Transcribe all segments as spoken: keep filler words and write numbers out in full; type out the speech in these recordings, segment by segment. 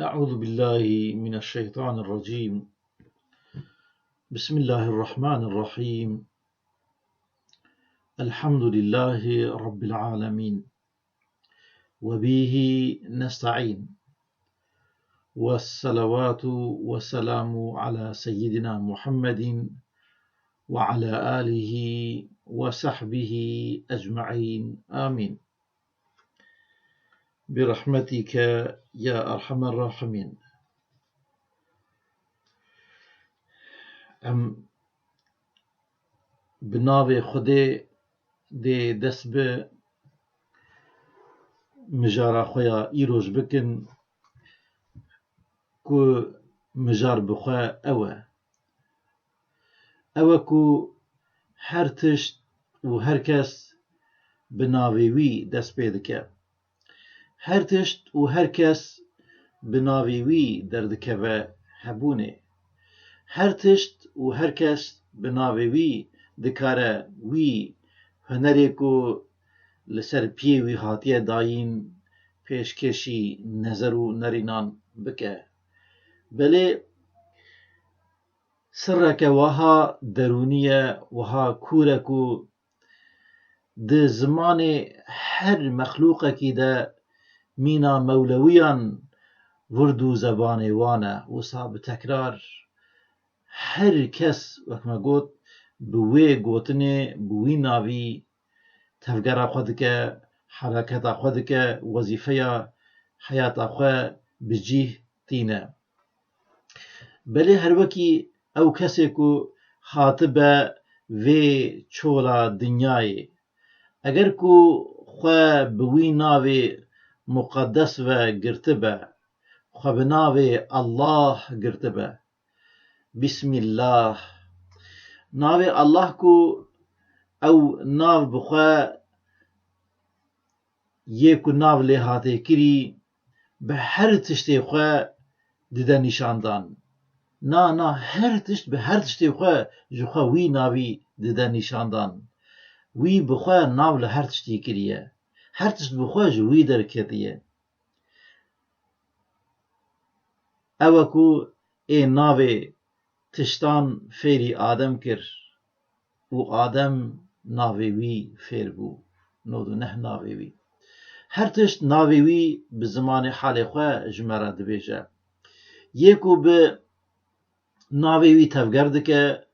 أعوذ بالله من الشيطان الرجيم. بسم الله الرحمن الرحيم. الحمد لله رب العالمين. وبه نستعين. والصلوات والسلام على سيدنا محمد وعلى آله وصحبه أجمعين. آمين. برحمتك يا أرحم الراحمين. Em bi navê Xwedê dê dest bi mijara xwe ya îroj bikin, ku mijar bi xwe ew e. Ew e ku her tişt û her kes bi navê wî dest pê dike. Her tişt û her kes bi navê wî derdikeve hebûnê. Her tişt û her kes bi navê wî dikare wî hunerê ku li ser piyê wî hatiye dayîn, pêşkêşî nezer û nerînan bike. Belê sirreke wiha derûnî ye, wiha kûr e ku di zimanê her mexlûqekî de mîna mewlewiyan vir dû zebanê wan e. Wisa bi tekrar her kes, wek me got, bi wê gotinê, bi wî navî tevgera xwe dike, hereketa xwe dike, wezîfeya heyata xwe bi cîh tîne. Belê her wekî ew kesê ku hatibe vê çola dinyayê, eger ku xwe bi wî navê muqedes ve girtibe, xwe bi navê Allah girtibe, Bismillah. Navê Allah ku ew nav bi xwe yê ku nav lê hatê kirî, bi her tiştê xwe dide nîşandan. Na, na, her tişt bi her tiştê xwe ji xwe wî navî dide nîşandan. Wî bi xwe nav li her tiştî kiriye. Her tişt bi xwe ji wî derketiye. Ew e ku ê navê tiştan fêrî Adem kir û Adem navê wî fêr bû. Nod û neh navê wî. Her tişt navê wî bi zimanê halê xwe ji me re dibêje. Yê ku bi navê wî tevger dike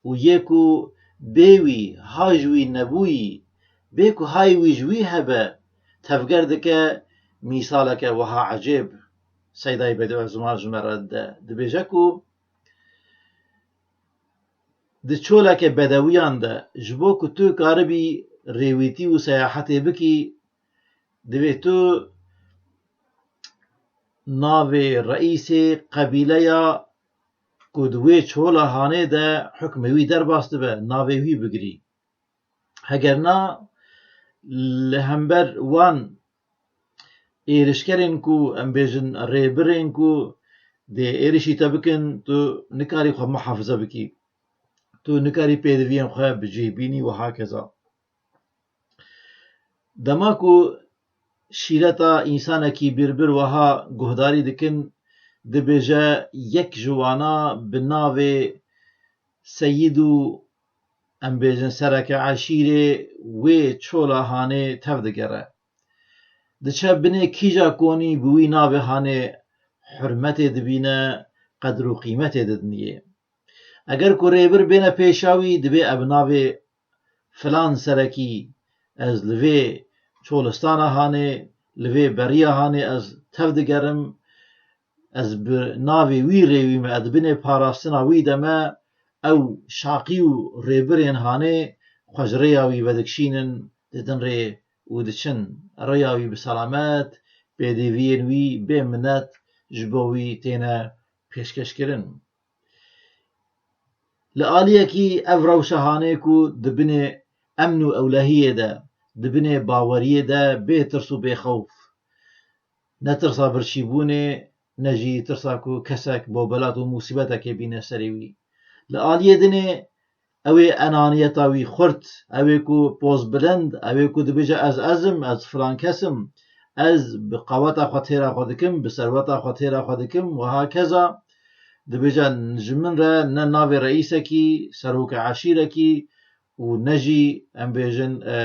û yê ku bê wî, ha ji wî nebûyî, bê ku hay wî ji wî hebe, tevger dike mîsaleke wiha ecêb. Seydayê Bedî Ezman ji me re dide. Dibêje ku di çoleke bedewiyan de, ji bo ku tu karibî rêwîtî û seyahetê bikî, divê tu navê reîsê qebîleya ku di wê çola hanê de hukmê wî derbas dibe, navê wî bigirî. Heger na, li hember wan êrişkerên ku em bêjin rêbirên ku dê êrişî te bikin, tu nikarî xwe muhafize bikî. Tu nikarî pêdiviyên xwe bi cih bînî û hakeza. Dema ku şîreta însanekî bîrbir wiha guhdarî dikin, dibêje yek ji wana bi navê seyîd û, em bêjin, sereke eşîrê wê çola hanê tev digere. Diçe binê kîja konî bi wî navê hanê hurmetê dibîne, qedr û qîmetê didiniyê. Eger ku rêbir bêne pêşa wî, dibê ev navê filan serekî, ez li vê çolistana hanê, li vê beriya hanê ez tev digerim, ez bi navê wî rêwî me, ez di binê parastina wî de me, ew şaqî û rêbirên hanê xwe ji rêya wî vedikişînin, didin rê û diçin. Rêya wî bi selamet, pêdiviyên wî bê minet ji bo wî têne pêşkêşkirin. Li aliyekî ev rewşa hanê ku di binê emn û ewlehiyê de, di binê baweriyê de bê tirs û bê xewf. Ne tirsa birçîbûnê, ne jî tirsa ku kesek bobelat û musîbetekê bîne serê wî. Li aliyê dinê ew ê enaniyeta wî xurt, ew ê ku pozbilind, ew ê ku dibêje ez ez im, ez filan kes im, Ez bi qaweta xwe têra xwe dikim, bi serweta xwe têra xwe dikim, wiha keza dibêje, ji min re ne navê reîsekî, serokê eşîrekî û ne jî, em bêjin, e,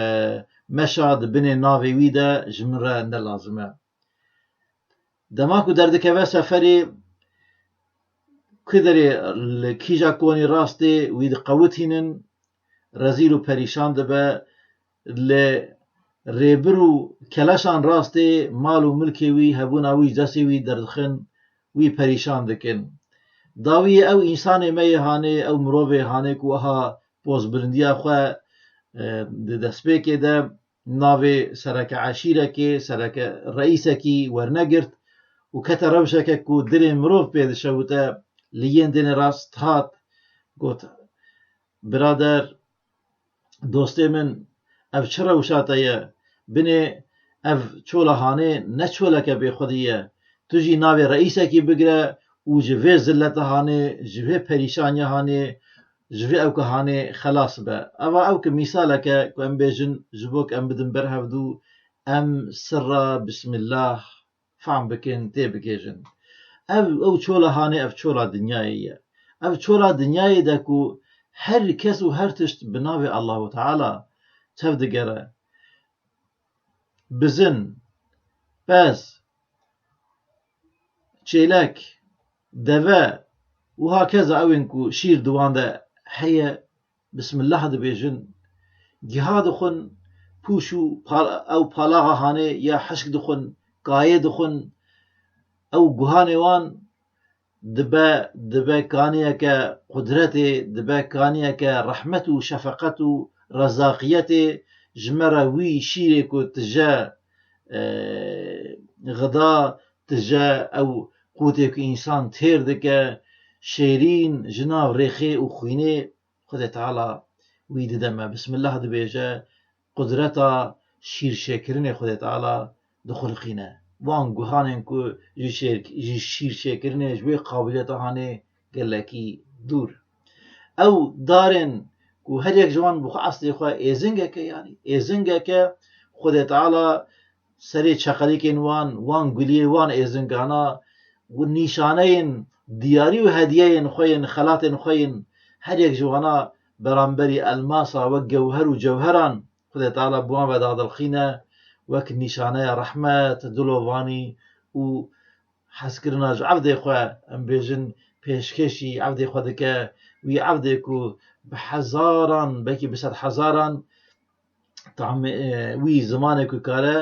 meşa di binê navê wî de ji min re ne lazim e. Dema ku derdikeve seferê, ku derê li kîja konî rastê wî diqewitînin, rezîl û perîşan dibe, li rêbir û keleşan rastê mal û milkê wî, hebûna wî ji destê wî derdixin, wî perîşan dikin. Dawiyê ew însanê me yê hanê, ew mirovê hanê ku wiha pozbilindiya xwe, e, di destpêkê de navê sereke eşîrekê, sereke reîsekî wernegirt û kete rewşeke ku dilê mirov pê dişewite, li yên dênê rast hat, got, Birader, dostê min, ev çi rewşa te ye? Binê ev çola hanê ne çoleke bêxwedî ye. Tu jî navê reîsekî bigire û ji vê zilleta hanê, ji vê perîşaniya hanê, ji vê ewka hanê xelas be. Eva ewk e mîsaleke ku em bêjin, ji bo ku em bidin ber hevdû, em sirra Bismillah fam bikin, tê bigêjin. Ev, ew çola hanê, ev çola dinyayê ye. Ev çola dinyayê de ku her kes û her tişt bi navê Allahu Teala çev digere. Bizin, pez, çêlek, deve û hakeza ew ên ku şîr di wan de heye, Bismillah dibêjin, giha dixwin, pûş û pal-, ew palaxa hanê ya hişk dixwin, kayê dixwin, ew guhanê wan dibe, dibe kaniyeke qudretê, dibe kaniyeke rehmet û şefeqet û rezaqiyetê ji me re wî şîrê ku tije, e, xida, tije ew qûtê ku însan têr dike, şêrîn ji nav rêxê û xwînê Xwedê Teala wî dide me. Bismillah dibêje, qudreta şîrşêkirinê Xwedê Teala dixulqîne. Wan guhanên ku ji şêr-, ji şîrşêkirinê, ji wê qabiliyeta hanê gelekî dûr. Ew darên ku her yek ji wan bi xwe eslê xwe êzingeke, yanî êzingeke Xwedê Teala serê çeqelîkên wan, wan guliyê wan êzingana û nîşaneyên diyarî û hediyeyên xwe yên, xelatên xwe yên, her yek ji wana beramberî elmasa wek gewher û cewheran Xwedê Teala bi wan ve dadilxîne, wek nîşaneya rehmet, dilovanî û hezkirina ji evdê xwe, em bêjin, pêşkêşî evdê xwe dike, wî evdê ku bi hezaran, belkî bi sed hezaran, tamê, e, wî zimanê ku kare,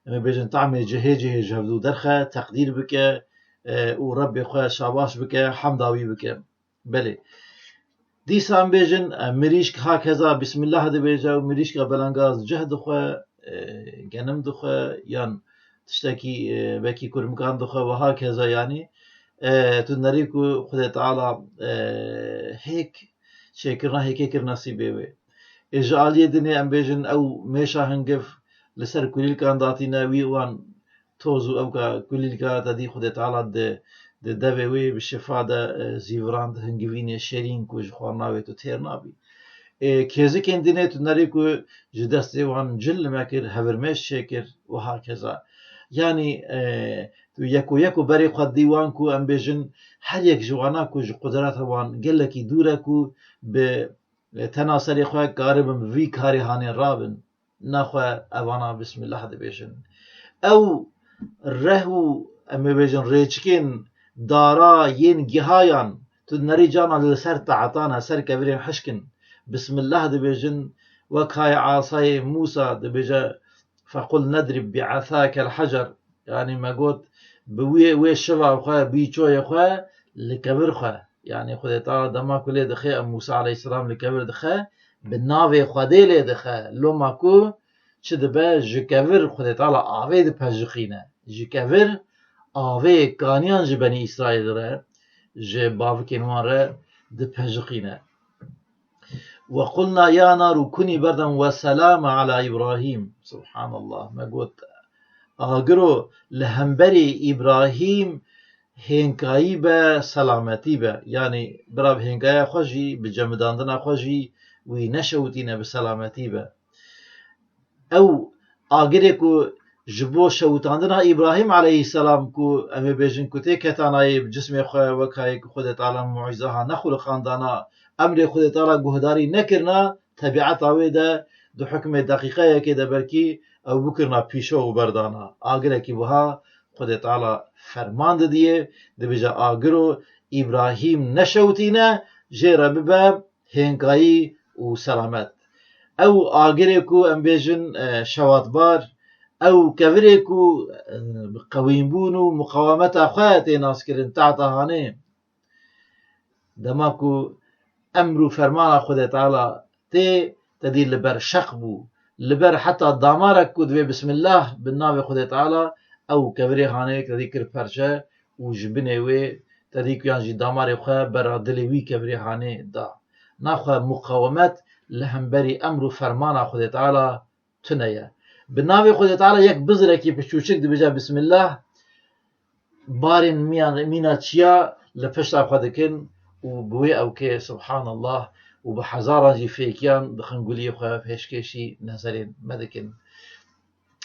em ê bêjin, tamê cihê cihê ji hevdû derxe, teqdîr bike, e, û Rebbê xwe şabaş bike, hemda wî bike. Belê. Dîsa em bêjin, e, mirîşk hakeza Bismillah dibêje û mirîşka belengaz cih dixwe, e, genim dixwe, yan tiştekî, e, wekî kurmikan dixwe, wiha keza yanî, e, tu nerî ku Xwedê Teala, e, hêk çêkirina, hêkê kir nesîbê wê. Ê ji aliyê dinê em bêjin ew mêşa hingiv li ser kulîlkan datîne, wî wan toz û ewka kulîlka te dî Xwedê Teala di, di devê wê bi şifa de, e, zîvirand, hingivînê şêrîn ku ji xwarina wê tu têr nabî. Ê, kêzikên dinê tu nerî ku ji destê wan cil lime kir, hevirmêş çêkir û hakeza. Yanî, e, tu yeko yeko berê xwe dî wan ku em bêjin her yek ji wana ku ji qudreta wan gelekî dûr e ku bi, e, tena serê xwe karibin bi vî karê hanê rabin. Naxwe evana Bismillah dibêjin. Ew reh û, em ê bêjin, rêçikên dara yên gihayan, tu nerî cana li ser taetana, ser kevirên hişkin. Bismillah dibêjin, wek hayê asayê Mûsa dibêje, "Fequl nedrib bi'esakel hecer." Yanî me got, bi wê, wê şiva xwe, bi wî çoyê xwe li kevir xwe. Yanî Xwedê Teala dema ku lê dixe, em Mûsa aleyhisselam li kevir dixe, bi navê Xwedê lê dixe. Loma ku çi dibe, ji kevir Xwedê Teala avê dipejiqîne. Ji kevir avê kaniyan ji Benî Îsraîl re, ji bavikên wan re dipejiqîne. "Ve qulna ya naru kunî berden ve selama ala Îbrahîm." Subhanallah. Me got, agiro li hemberî Îbrahîm hênkayî be, selametî be. Yanî bira bi hênkaya xwe jî, bi cemidandina xwe jî wî neşewitîne, bi selametî be. Ew agirê ku Ji bo şewitandina Îbrahîm aleyhisselam ku em ê bêjin ku tê ketanayê bi cismê xwe wek hayê ku Xwedê Teala mucize hane xuliqandana, emrê Xwedê Teala guhdarî nekirina, tebieta wê de di hukmê deqîqeyekê de belkî ew bikirina pîşo û berdana. Agirekî wiha Xwedê Teala ferman didiyê, dibêje agiro Îbrahîm neşewitîne, jê re bibe hênkayî û selamet. Ew agirê ku em bêjin, e, şewatbar, ew kevirê ku, e, bi qewînbûn û muqawemeta xwe tê naskirin, tahta hanê. Dema ku emr û fermana Xwedê Teala tê, te dî li ber şeq bû, li ber heta damarek ku divê Bismillah bi navê Xwedê Teala, ew kevirê hanê te dî kir perçe û ji binê wê te dî ku yan jî damarê xwe bera dilê wî kevirê hanê da. Naxwe muqawemet li hemberî emr û fermana Xwedê Teala tune ye. Bi navê Xwedê Teala yek bizirekî piçûçik dibêje Bismillah, barên miyan, mîna çiya li pişta xwe dikin û bi wê ewkê Subhanallah û bi hezaran jî fêkiyan dixin guliyê xwe pêşkêşî nezerên me dikin.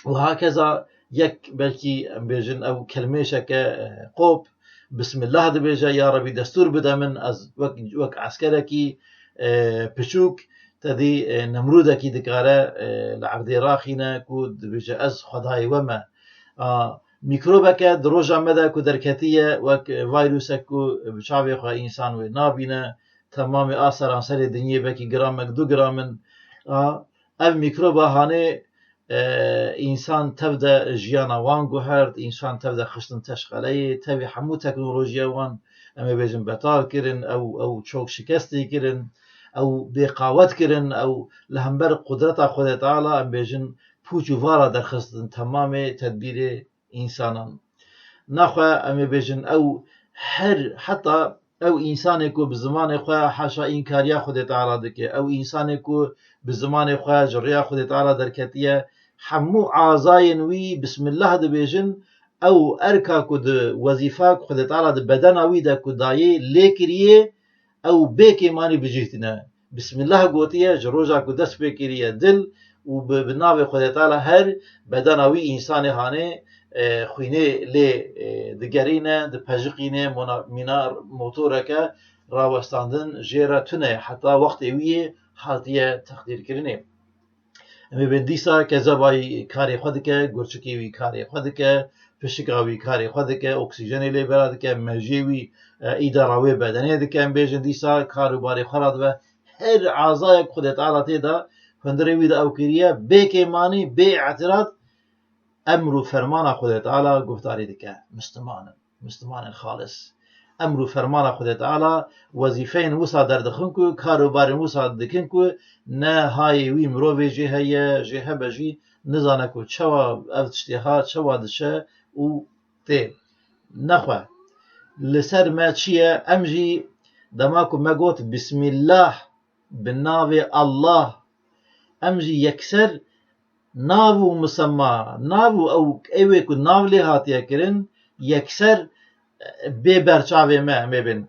Û hakeza yek belkî em bêjin ew kelmêşeke, e, qop, Bismillah dibêje, ya Rebî destûr bide min, ez wek, wek eskerekî, e, piçûk, te dî, e, Nemrûdekî dikare, e, li erdê raxîne ku dibêje ez Xwedayê we me. A, mîkrobeke di roja me de ku derketiye, wek, e, vayrusek ku bi çavê xwe însan wê nabîne, temamê a seranserê dinyê belkî gramek, du gram in. A, ev mîkroba hanê, e, însan tev de jiyana wan guhert, însan tev de xistin teşqeleyê, tevî hemû teknolojiya wan, em ê bêjin, betal kirin, ew, ew çok şikestî kirin, ew bêqawet kirin, ew li hember qudreta Xwedê Teala, em bêjin, pûç û vara derxistin temamê tedbîrê însanan. Naxwe em ê bêjin ew her heta ew însanê ku bi zimanê xwe haşa înkariya Xwedê Teala dike, ew însanê ku bi zimanê xwe ji rêya Xwedê Teala derketiye, hemû azayên wî Bismillah dibêjin, ew erka ku di wezîfa ku Xwedê Teala di bedena wî de ku dayê lê kiriye, ew bê kêmanî bi cih tîne. Bismillah gotiye, ji roja ku dest pê kiriye dil û bi, bi navê Xwedê Teala her bedena wî însanê hanê, e, xwînê lê, e, digerîne, dipejiqîne, mona-, mîna motoreke rawestandin jê re tune ye. Heta wextê wî yê hatiye teqdîrkirinê. Em ê bên dîsa kezeba wî karê xwe dike, gurçikê wî karê xwe dike, pişika wî karê xwe dike, oksîjenê lê bera dike, mejiyê wî, e, îdara wê bedenê dike, em bêjin dîsa kar û barê xwe radibe. Her azayek Xwedê Teala tê de hundirê wî de ew kiriye, bê kêmanî, bê îtirat, emr û fermana Xwedê Teala guhdarî dike. Misliman in. Mislimanên xalis. Emr û fermana Xwedê Teala, wezîfeyên wisa derdixin ku, kar û barên wisa dikin ku ne hayê wî mirovê jê heye, jê hebe jî nizane ku çawa ev tiştê ha, çawa diçe û tê. Nexwe. Li ser me çi ye? Em jî dema ku me got Bismillah, bi navê Allah, em jî yekser nav û misemma, nav û ew, ew ê ku nav lê hatiye kirin, yekser, e, bê berçavê me, em ê bên.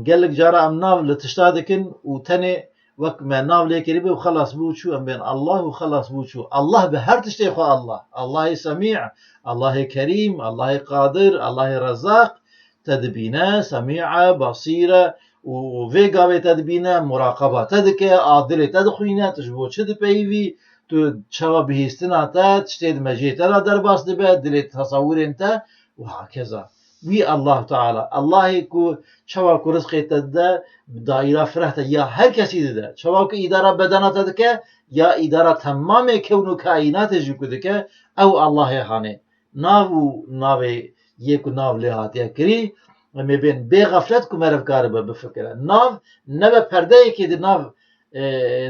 Gelek cara em nav li tişta dikin û tenê wek me nav lê kiribê û xelas bû çû, em bên Allah û xelas bû çû. Allah bi her tiştê xwe Allah. Allahê Semî, Allahê Kerîm, Allahê Qadir, Allahê Rezzaq, te dibîne, Semî e, Basîr e û vê gavê te dibîne, muraqeba te dike, a dilê te dixwîne, tu ji bo çi dipeyivî, tu çawa bihîstina te, tiştê di mejiyê te re derbas dibe, dilê tesewirên te û hakeza. Wî Allah Teala, Allahê ku çawa ku rizqê te dide, bi daîra fireh te ya her kesî dide. Çawa ku îdara bedena te dike, ya îdara temamê kewn û kaînatê jî ku dike, ew Allahê hanê. Nav û navê yê ku nav lê hatiye kirî, em ê bên bê xeflet ku meriv karibe bifikire. Nav nebe perdeyekê di nav, e,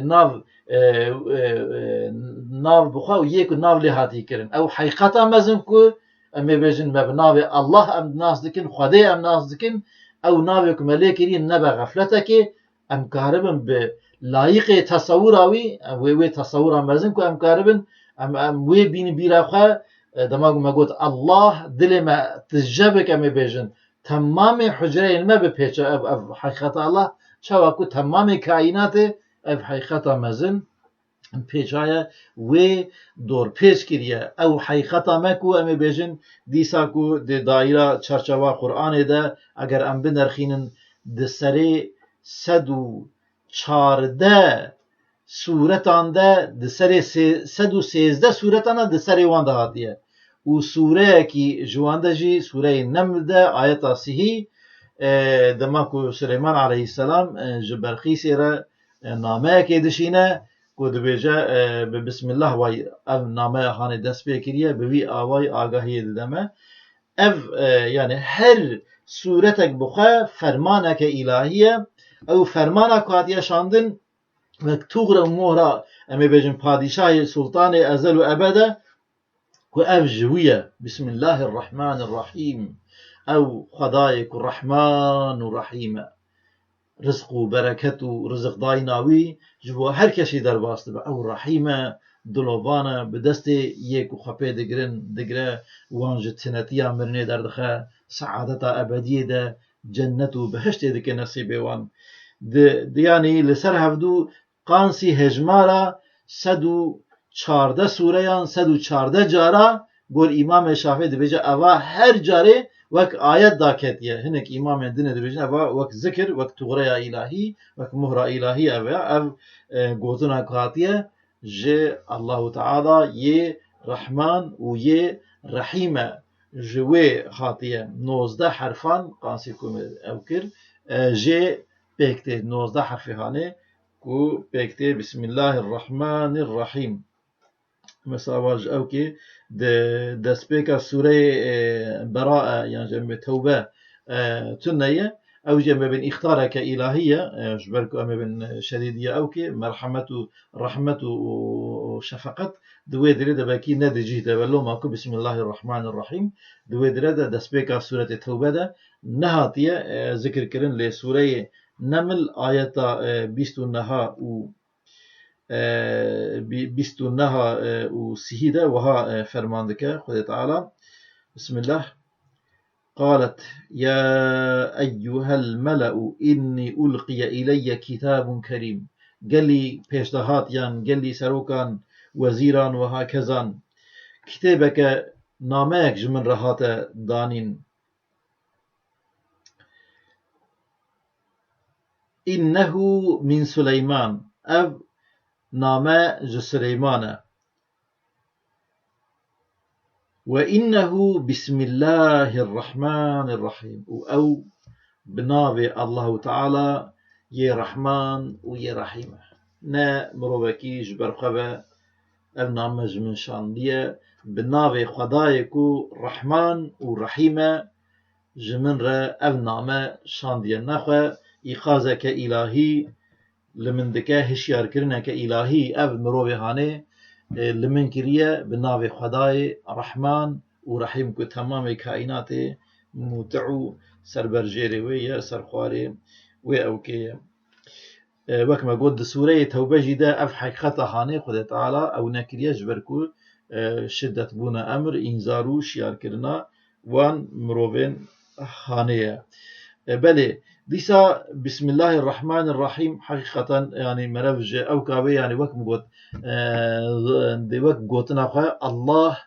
nav, e, e, e, nav bi xwe û yê ku nav lê hatî kirin. Ew heqîqeta mezin ku em ê bêjin me bi navê Allah em nas dikin, Xwedê em nas dikin, ew navê ku me lê kirî nebe xefletekê, em karibin bi layîqê tesewira wî, em wê, wê tesewira mezin ku em karibin, em, em wê bînin bîra xwe, e, dema ku me got Allah, dilê me tije bike, em ê bêjin, temamê hucreyên me bipêçe ev, ev heqîqeta Allah, çawa ku temamê kaînatê ev heqîqeta mezin pêçaye, wê dorpêç kiriye. Ew heqîqeta me ku em ê bêjin, dîsa ku di daîra çarçewa Qur'anê de, eger em binerxînin, di serê sed û çardeh sûretan de, di serê sê-, sed û sêzdeh sûretan de di serê wan de hatiye. Û sûreyekî ji wan de jî, sûreyê Neml de, ayeta sihî, e, dema ku Sileyman aleyhisselam, e, ji Belqîsê re, e, nameyekê dişîne, ku dibêje, e, bi Bismillah way ev nameya hanê dest pê kiriye, bi vî awayî agahiyê dide me. Ev, e, yani her sûretek bi xwe fermaneke îlahî ye. Ew fermana ku hatiye şandin, wek tuxre û mohra, em ê bêjin padîşahê, sultanê ezel û ebed e, ku ev ji wî ye. Bismillahirrahmanirrahîm. Ew Xwedayê ku Rehman û Rehîm e. Rizq û bereket û rizqdayîna wî ji bo her kesî derbas dibe. Ew Rehîm e, dilovan e, bi destê yê ku xwe pê digirin, digire, wan ji tinetiya mirinê derdixe, seadeta ebediyê de, cennet û behiştê dike nesîbê wan. Di, di, yanî li ser hevdû qansî hejmara sed û çardeh sûreyan, sed û çardeh cara, gor Îmamê Şafî dibêje, eva her carê wek ayet daketiye. Hinek îmamên din ê dibêjin, eva wek zikir, wek tuxreya îlahî, wek muhra îlahî ev e. Ev, e, gotina ku hatiye ji Allahu Teala yê Rehman û yê Rehîm e. Ji wê hatiye nozdeh herfan, qansî ku me ew kir, e, jê pêk tê, nozdeh herfê hanê ku pêk tê Bismillahirrahmanirrahîm. Mesela va ji ew kê di destpêka sûreyê, e, Berae, yan jî em bê Tewbe, e, tune ye. Ew jî em ê bin îxtareke îlahî ye, e, ji ber ku em ê bin şedîdiya ew kê merhemet û rehmet û, û, û şefeqet di wê dirê de belkî ne di cih de be loma ku Bismillahirrahmanirrahîm di wê dire de destpêka sûretê Tewbe de nehatiye, e, zikirkirin, lê sûreyê Neml ayeta, e, bîst û neha û, e, bî-, bîst û neha, e, û sihî de wiha, e, ferman dike Xwedê Teala. Bismillah. قالت يا أيها الملأ إني ألقي إلي كتاب كريم. Gelî pêşdehatiyan, gelî serokan, wezîran û hekezan, kitêbeke, nameyek ji min re hate danîn. إنه من سليمان. Ev name ji Sileyman e. وإنه بسم الله الرحمن الرحيم. Û ew bi navê Allahu Teala yê Rehman û yê Rehîm e. Ne mirovekî ji ber xwe ve ev name ji min şandiye, bi navê Xwedayê ku Rehman û Rehîm e, ji min re ev name şandiye. Nexwe îqazeke îlahî li min dike, hişyarkirineke îlahî ev mirovê hanê, e, li min kiriye, bi navê Xwedayê Rehman û Rehîm ku temamê kaînatê mûtî û serberjêrê wê ye, serxwarê wê ewkê ye. E, wek me got, di sûreyê Tewbe jî de ev heqîqeta hanê Xwedê Teala ew nekiriye ji ber ku, e, şidetbûna emr, înzar û şiyarkirina wan mirovên hanê ye. E, belê, dîsa Bismillahirrahmanirrahîm heqîqeten, yanî, merev ji ew kavê, yanî, wek min got, e, dê wek gotina xwe Allah,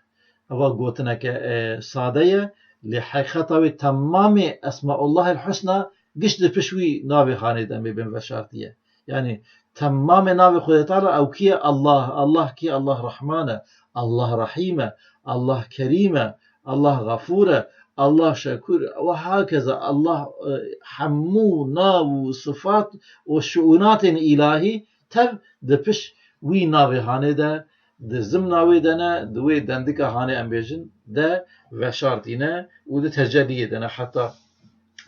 eva gotineke, e, sade ye, lê heqîqeta wê temamê Esmaullahil Husna giş di piş wî navê hanê de em ê bên veşartiye. Yanî temamê navê Xwedê Teala ew kî ye? Allah. Allah kî? Allah Rehman e, Allah Rehîm e, Allah Kerîm e, Allah Xefûr e, Allah Şekûr e. Û hakeza Allah, e, hemû nav û sifat û şiûnatên îlahî tev di piş wî navê hanê de, di zimna wê de ne, di wê dendika hanê em bêjin de veşartîne û di tecelliyê de ne heta.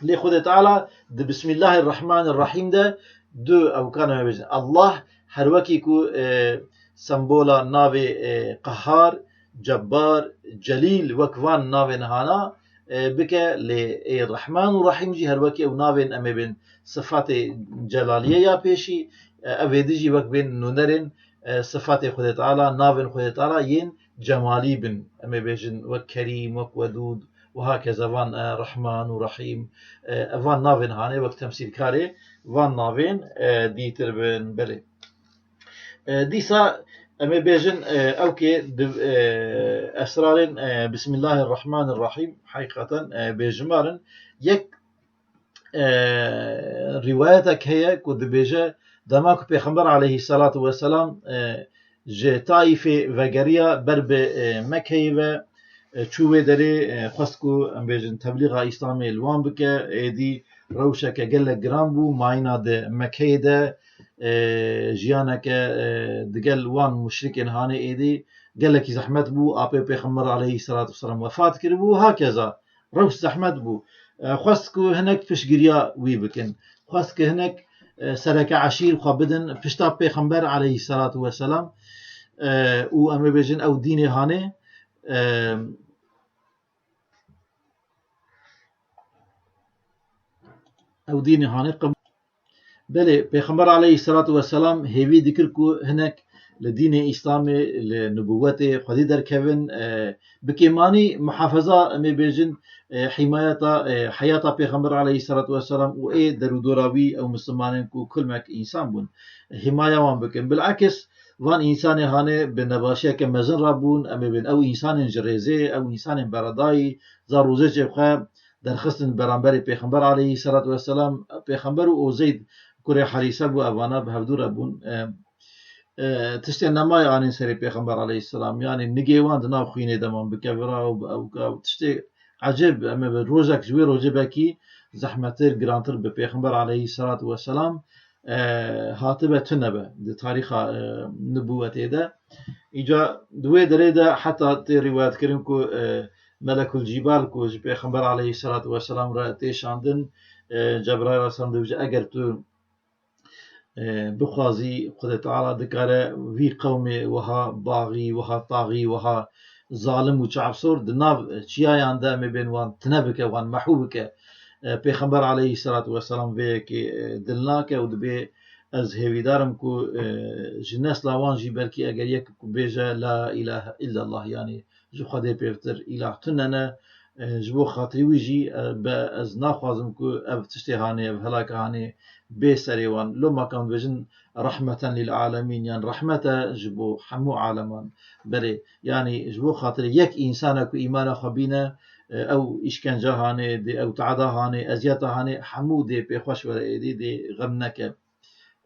Lê Xwedê Teala di Bismillahirrahmanirrahîm de du ewkan em bêjin. Allah her wekî ku, e, sembola navê, e, Qehar, Cebbar, Celîl wek van navên hana, e, bike, lê ê Rehman û Rehîm jî her wekî ew navên em ê bên sifatê celaliyê ya pêşî, e, ev êdî jî wek bên nûnerên, e, sifatê Xwedê Teala, navên Xwedê Teala yên cemalî bin. Em ê bêjin wek Kerîm, wek Wedûd û hakeza van, e, Rehman û Rehîm, e, van navên hanê wek temsîlkarê van navên, e, dîtir bin. Belê. E, dîsa em ê bêjin, e, ew kê di, e, esrarên, e, Bismillahirrahmanirrahîm, heqîqeten, e, bêjimar in. Yek, e, rîwayetek heye ku dibêje, dema ku Pêxember aleyhisselatu vesselam, e, ji Taîfê vegeriya ber bi, e, Mekeyê ve, e, çû wê derê, e, xwest ku, em bêjin, teblîxa Îslamê li wan bike, êdî rewşeke gelek giran bû, mayîna di Mekeyê de, e, jiyaneke, e, digel wan muşrikên hanê êdî gelekî zehmet bû, apê Pêxember aleyhisselatu vesselam wefat kiribû, hakeza rewş zehmet bû. E, xwest ku hinek piştgiriya wî bikin. Xwest ku hinek, e, sereke eşîr xwe bidin pişta Pêxember aleyhisselatu vesselam, e, û em ê bêjin ew dînê hanê, e, ew dînê hanê qebûl. Belê, Pêxember aleyhisselatu vesselam hêvî dikir ku hinek li dînê Îslamê, li nubûwetê xwedî derkevin, e, bi kêmanî muhafeza, em ê bêjin, e, hîmayeta, e, heyata Pêxember aleyhisselatu vesselam û ê derûdora wî, ew mislimanên ku kulmek însan bûn, hîmaya wan bikin. Bilakis, van însanê hanê bi nebaşiyeke mezin rabûn, em ê bên ew însanên ji rêzê, ew însanên beredayî, zar û zêçê xwe derxistin beramberî Pêxember aleyhisselatu vesselam. Pêxember û Uzeyd kurê Harîse bû, evana bi hevdû re bûn. E, e, tiştê nemaye anîn serê Pêxember aleyhisselam. Yanî nigê wan di nav xwînê de man bi kevira û bi ewka û tiştê ecêb, em ê bi rojek ji wê rojê belkî zehmettir, girantir bi Pêxember aleyhisselatu vesselam, e, hatibe tune be di tarîxa, e, nibûwetê de. Îca di wê derê de heta tê rîwayetkirin ku, e, Melekul Cîbal ku ji Pêxember aleyhisselatu vesselam re tê şandin, e, Cebraîl aleyhisselam dibêje, eger tu, e, bixwazî, Xwedê Teala dikare vî qewmê wiha baxî, wiha taxî, wiha zalim û çavsor di nav çiyayan de em ê bên wan tine bike, wan mehû bike. E, Pêxember aleyhisselatu vesselam vê yekê, e, dil nake û dibê ez hêvîdar im ku, e, ji nesla wan jî belkî eger yek ku bêje La ilahe illallah, yanî ji Xwedê pêvtir îlah tune ne, e, ji bo xatirî wî jî, e, be ez naxwazim ku ev tiştê hanê, ev helake hanê bê serê wan. Loma kan dibêjin rahmeten lil alemîn, yan rehmet e ji bo hemû aleman. Belê, yanî ji bo xatirê yek însana ku îmana xwe bîne, e, ew îşkence hanê, dê ew teada hanê, eziyeta hanê, hemû dê pê xweş were êdî, dê xem neke.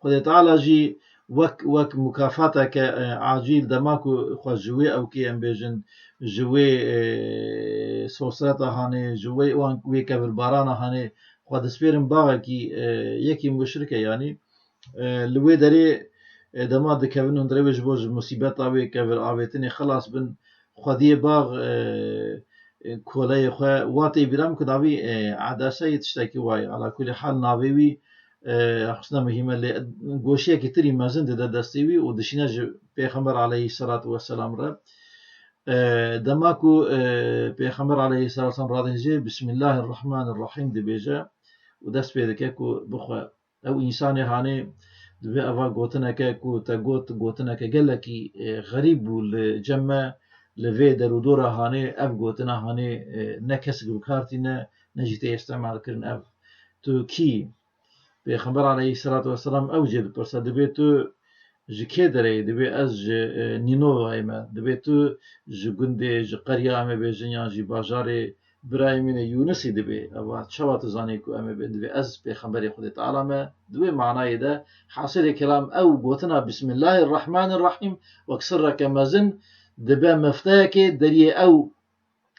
Xwedê Teala jî wek, wek mukafateke, e, acîl dema ku xwe ji wê ewkê em bêjin, ji wê, e, sosreta hanê, ji wê wan wê kevirbarana hanê, xwe dispêrin baxekî, e, yekî muşrik e, yanî, e, li wê derê, e, dema dikevin hundirê wê ji bo ji musîbeta wê kevir avêtinê xilas bin, xwediyê bax, e, e, koleyê xwe wa tê bîra min ku davî, e, edeseyê tiştekî wayê. Ala kulî hal navê wî, e, xusna muhîm e, lê goşiyekî tirî mezin dide destê wî û dişîne ji Pêxember aleyhisselatu vesselam re. E, dema ku, e, Pêxember aleyhisselatu vesselam radihêje, Bismillahirrahmanirrahîm dibêje û dest pê dike ku bixwe. Ew însanê hanê divê eva gotineke ku te got, gotineke gelekî, e, xerîb bû li cem me, li vê derûdora hanê, ev gotina hanê, e, ne kesik bi kar tîne, ne jî tê îstemal kirin ev. Tu kî? Pêxember aleyhisselatu vesselam ew jê dipirse, dibê tu ji kê derê yî? Dibê ez ji, e, Nînovayê me. Dibê tu ji gundê, ji qerya em ê bêjin yan jî bajarê birayê min ê Yûnisî dibê. Eva çawa tu zanî ku em ê bê? Dibê ez pêxemberê Xwedê Teala me. Di wê manayê de hasilê kelam ew gotina Bismillahirrahmanirrahîm wek sirreke mezin dibe mifteyekê deriyê ew,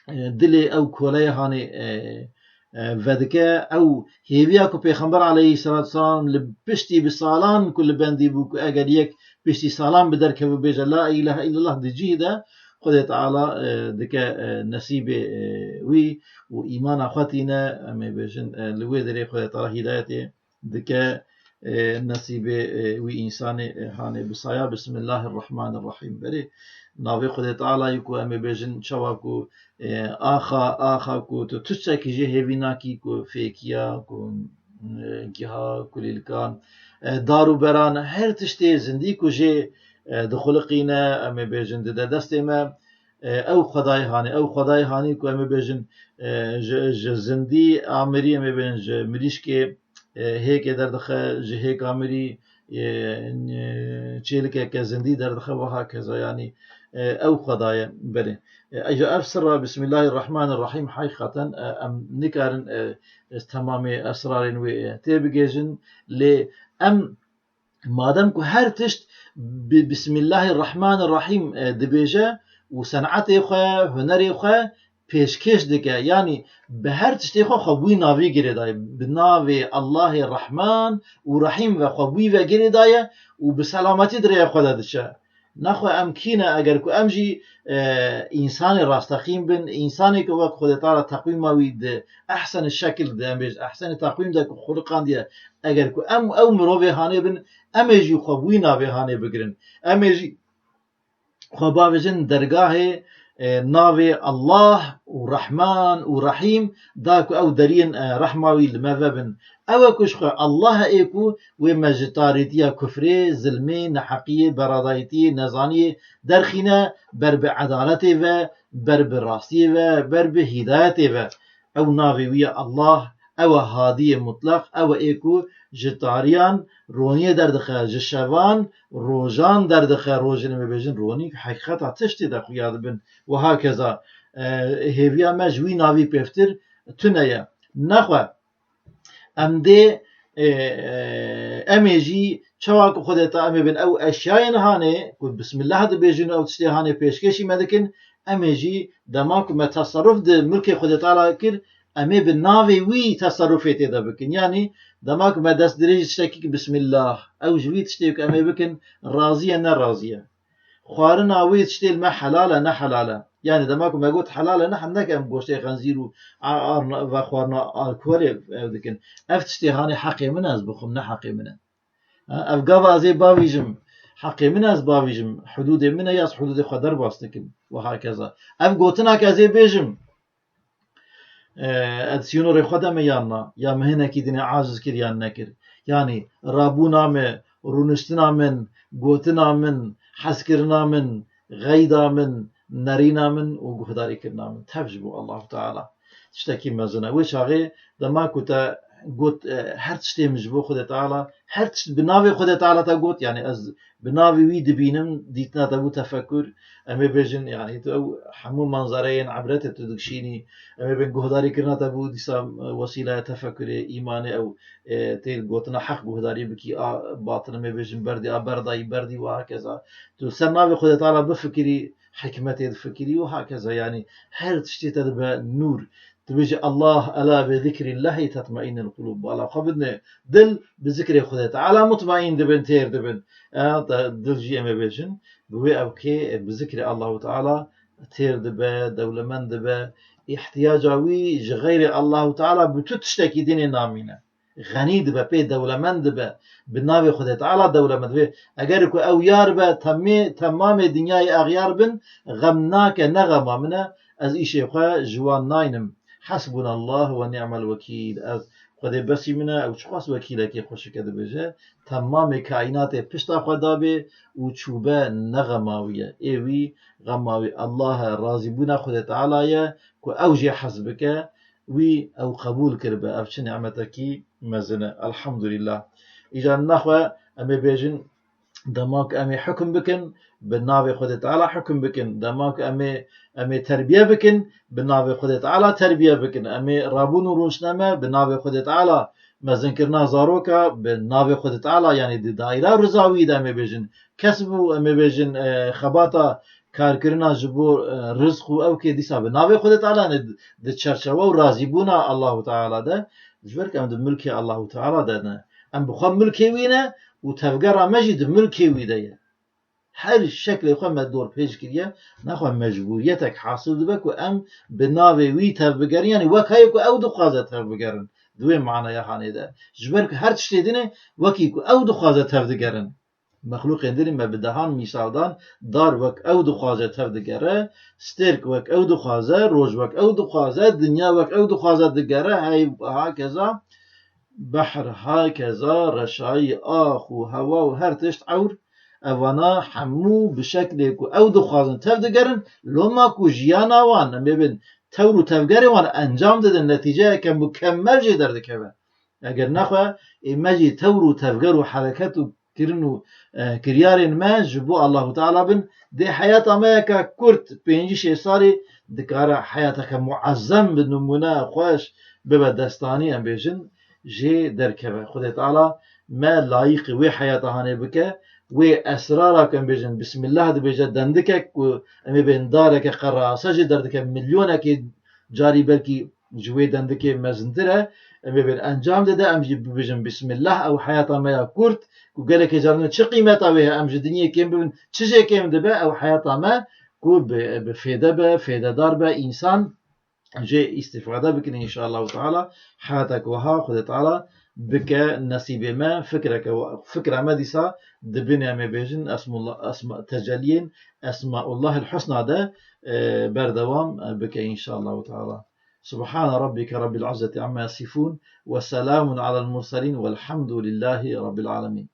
e, dilê ew koleyê hanê, e, e, vedike. Ew hêviya ku Pêxember aleyhisselatu vesselam li piştî bi salan ku li bendî bû ku eger yek piştî salan bi derkeve bêje La ilahe illallah di cihî de, Xwedê Teala, e, dike, e, nesîbê, e, wî û îmana xwe tîne, em ê bêjin, e, li wê derê Xwedê Teala hîdayetê dike, e, nesîbê, e, wî însanê, e, hanê bi saya Bismillahirrahmanirrahîm. Berê navê Xwedê Teala yî ku em ê bêjin çawa ku, e, axa, axa ku tu tiştekî jê hêvî nakî ku fêkiya, ku, e, giha, kulîlkan, e, dar û beran, her tiştê zindî ku jê, e, dixuliqîne, em ê bêjin dide destê me, e, ew xwedayê hanê, ew xwedayê hanî ku em ê bêjin, e, ji, ji zindî amirî, em ê bêjin ji mirîşkê, e, hêkê derdixe, ji hêka mirî, e, çêlikeke zindî derdixe, wiha keza, yanî, e, ew xwe daye berê. E, îja ev sirra Bismillahirrahmanirrahîm, heqîqeten, e, em nikarin, e, e, temamê esrarên wê, e, têbigêjin, lê em, madem ku her tişt bi Bismillahirrahmanirrahîm, e, dibêje û senetê xwe, hunerê xwe pêşkêş dike, yanî bi her tiştê xwe xwe bi wî navî girêdaye, bi navê Allahê Rehman û Rehîm ve xwe bi wî ve girêdaye û bi selametî di rêya xwe de diçe. Nexwe em kî ne, eger ku em jî, e, însanê rasteqîm bin, însanê ku wek Xwedê Teala teqwîma wî di ehsenî şekil de, em bêjin ehsenî teqwîm de ku xuliqandiye, eger ku em ew mirovê hanê bin, em ê jî xwe bi wî navê hanê bigirin. Em ê jî xwe bavêjin dergahê, e, navê Allah û Rehman û Rehîm, da ku ew deriyên, e, rehma wî li me vebin. Ew e ku ji xwe Allah e ê ku wê me ji tarîtiya kufrê, zilmê, neheqiyê, beradayîtiyê, nezaniyê derxîne, ber bi edaletê ve, ber bi rastiyê ve, ber bi hîdayetê ve. Ew navê wî ye Allah, ew e Hadiyê Mutleq, ew e ê ku ji tariyan roniyê derdixe, ji şevan rojan derdixe, rojên em ê bêjin ronî, heqîqeta tiştê de xuya dibin. Wiha keza, e, hêviya me ji wî navî pêvtir tune ye. Nexwe, em dê, e, e, em ê jî çawa ku Xwedê Teala em ê bin ew eşyayên hanê ku Bismillah dibêjin û ew tiştê hanê pêşkêşî me dikin, em ê jî dema ku me teserruf di milkê Xwedê Teala kir, em ê bi navê wî teserrufê tê de bikin. Yanî dema ku me dest dirêjî tiştekî ki Bismillah, ew ji wî tiştê ku em ê bikin, razî ye, ne razî ye. Xwarina wê tiştê li me helal e, ne helal e. Yanî dema ku me got helal e, ne hindek em goştê xenzîr û a-, a-, vexwarina alkolê ev dikin. Ev tiştê hanê heqê min e, ez bixwim, ne heqê min e. Ha, ev gava ez ê bavîjim, heqê min e ez bavîjim, hududê min e, ya ez hududê xwe derbas dikim. Wiha keza. Ev gotina ke ez ê bêjim, e, ez sînorê xwe de me yan na, ya me hinekî dinê aciz kir yan nekir. Yanî rabûna me, rûniştina min, gotina min, hezkirina min, xeyda min, nerîna min û guhdarîkirina min. Tev ji bo Allahu Teala. Tiştekî mezin e. Wê çaxê dema ku te got, e, her tiştê min ji bo Xwedê Teala, her tişt bi navê Xwedê Teala te got, yanî ez bi navê wî dibînim, dîtina te bû tefekur, em ê bêjin, yanî tu ew hemû manzereyên ebretê tu dikişînî, em ê bên guhdarîkirina te bû, dîsa, e, wesîleya tefekurê, îmanê ew, e, tê gotina heq guhdarî bikî, a batil em ê bêjin berdî, a berdayî berdî, wiha keza. Tu ser navê Xwedê Teala bifikirî, hikmetê difikirî û hakeza, yanî her tiştê te dibe nûr. Dibêje Allah, ela bi zikrillahî tetmainnul qulûb. Bala xwe bidine dil, bi zikrê Xwedê Teala mutmaîn dibin, têr dibin. E, te dil jî em ê bêjin, bi wê ew kê, e, bi zikrê Allahu Teala têr dibe, dewlemend dibe. Îhtiyaca wî ji xeyrê Allahu Teala bi tu tiştekî dinê namîne. Xenî dibe, pê dewlemend dibe. Bi navê Xwedê Teala dewlemend dibe. Eger ku ew yar be, temê, temamê dinyayê exyar bin, xem nake, ne xema min e, ez îşê xwe ji wan naynim. Hasbunallah ve ni'mel wekîl. Ez Xwedê besî min e, ew çiqas wekîlekê xweşik e dibêje. Temamê kaînatê pişta xwe dabê û çûbe, ne xema wî ye. Ê wî xema wî Allah e, razîbûna Xwedê Teala ye ku ew jê hez bike, wî ew qebûl kiribe. Ev çi nimetekî mezin e. Elhamdulillah. Îca nexwe em ê bêjin, dema ku em ê hukm bikin, bi navê Xwedê Teala hukm bikin. Dema ku em ê, em ê terbiye bikin, bi navê Xwedê Teala terbiye bikin. Em ê rabûn û rûniştine me bi navê Xwedê Teala, mezinkirina zaroka bi navê Xwedê Teala, yanî di daîra riza wî de em ê bêjin. Kesb û em ê bêjin, e, xebata karkirina ji bo, e, rizq û ew kê dîsa bi navê Xwedê Teala, yanî di çerçewe û razîbûna Allahu Teala de, ji ber ku em di milkê Allahu Teala de ne. Em bi xwe milkê wî ne û tevgera me jî di milkê wî de ye. Her şeklê xwe me dorpêç kiriye, nexwe mecbûriyetek hasil dibe ku em bi navê wî tevbigerin, yanî wek heye ku ew dixwaze tevbigerin. Di wê manaya hanê de. Ji ber ku her tiştê din e, wekî ku ew dixwaze tevdigerin. Mexlûqên din me bi dehan mîsal dan, dar wek ew dixwaze tevdigere, stêrk wek ew dixwaze, roj wek ew dixwaze, dinya wek ew dixwaze digere, hey, hakeza behr, hakeza reşayî, ax û hewa û her tişt ewr, evana hemû bi şeklê ku ew dixwazin tevdigerin, loma ku jiyana wan, em ê bin tewr û tevgerê wan encam didin, netîceyeke mukemmel jê derdikeve. Eger nexwe, ê me jî tewr û tevger û hereket û kirin û, e, kiryarên me ji bo Allahu Teala bin, dê heyata me yeka kurt, pêncî şêst salî, dikare heyateke muezzem, bi nimûne xweş bibe, destanî em bêjin, jê derkeve. Xwedê Teala me layîqî wê heyata hanê bike, wê esrara ku em bêjin, Bismillah dibêje, dendikek ku em ê bên dareke qerasa jê derdike, milyonekê carî belkî ji wê dendikê mezintir e, em ê bên encam dide, em jî bibêjin, Bismillah, ew heyata me ya kurt, ku gelekê caran çi qîmeta wê heye, em ji dinyê kêm bibin, çi jê kêm dibe, ew heyata me ku bi, bi fêde be, fêdedar be, însan jê îstîfade bikin înşallahu teala. Heyatek wiha Xwedê Teala bike nesîbê me, fikreke wa-, fikra me dîsa di binê em ê bêjin esmullah, esma, teceliyên Esmaullahil Husna de, e, berdewam, e, bike înşallahu teala. Subhane Rabbike Rabbil İzzeti amma yasifun ve selamun alel murselin velhamdülillahi Rabbil alemin.